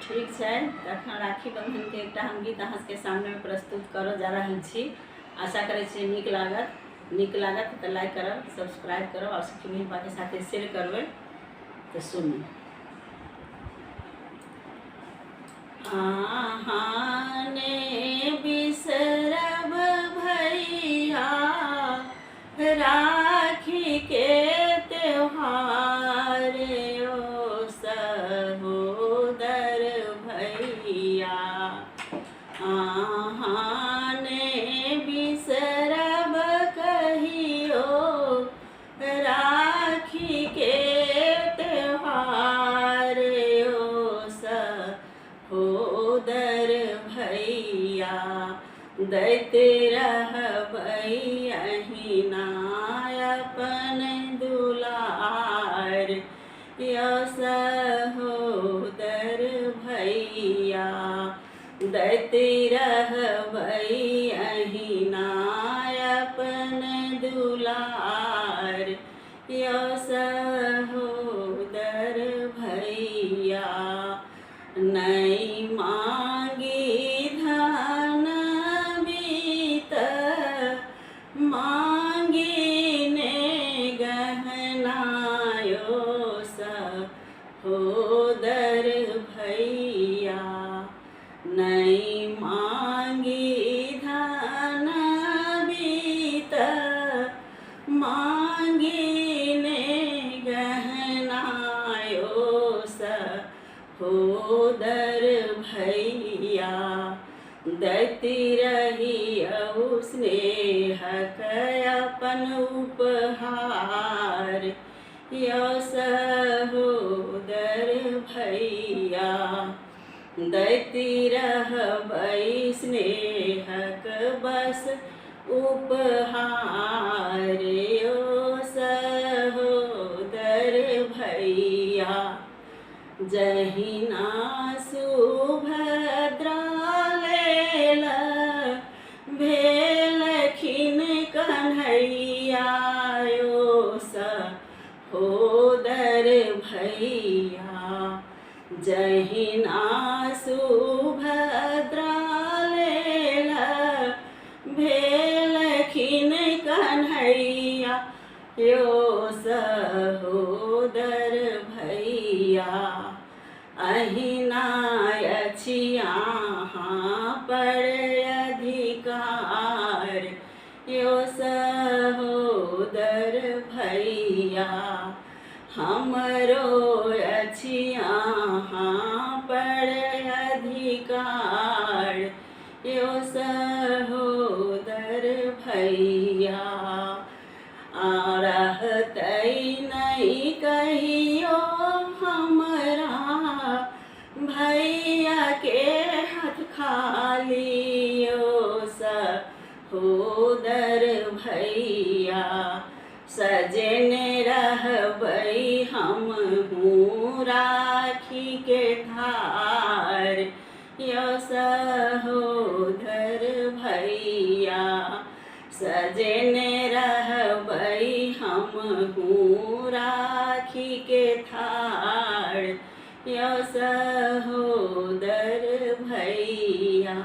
ठीक छै, तखन राखी बंधनके एकटा हम गीत अहाँ सबके सामनेमे प्रस्तुत करऽ जा रहल छी। आशा करै छी नीक लागत। नीक लागत तऽ लाइक करब, सब्सक्राइब करब आओर सखी बहिनपाके साथे शेयर करबै। तऽ सुनू। अहाँ ने बिसरब भैया राखी के त्योहार ओ सहोदर भैया। अहाँ ने बिसरब कहियो राखी के त्योहार ओ सहोदर भैया। दैत रहबै अहिना अपन दुलार यो सहोदर भैया। दैत रहबै अहिना अपन दुलार यो सहोदर भैया। नहि मांगी धन बीत मांगी ने गहनायो सहोदर भैया। नहि मांगी धन बीत मांगी ने गहनायो सहोदर भैया। दैत रहियौ स्नेहक अपन उपहार यो सहोदर भैया। दैत रहबै स्नेहक बस उपहार यो सहोदर भैया। जहिना सुभद्रा लेल भेलखिन कन्हैया यो सहोदर भैया। जहिना सुभद्रा लेल भेलखिन कन्हैया यो सहोदर भैया। अहिना अछि अहाँ पर अधिकार यो सहोदर भैया। हमरो अछि अहाँ पर अधिकार यो सहोदर भैया। रहतै नहि कहियो हमरा भैया के हाथ खाली यो सहोदर भैया। सजने रहबै हमहूँ राखी के थार यो सहोदर भैया। सजने रहबै हमहूँ राखी के थार यो सहोदर भैया।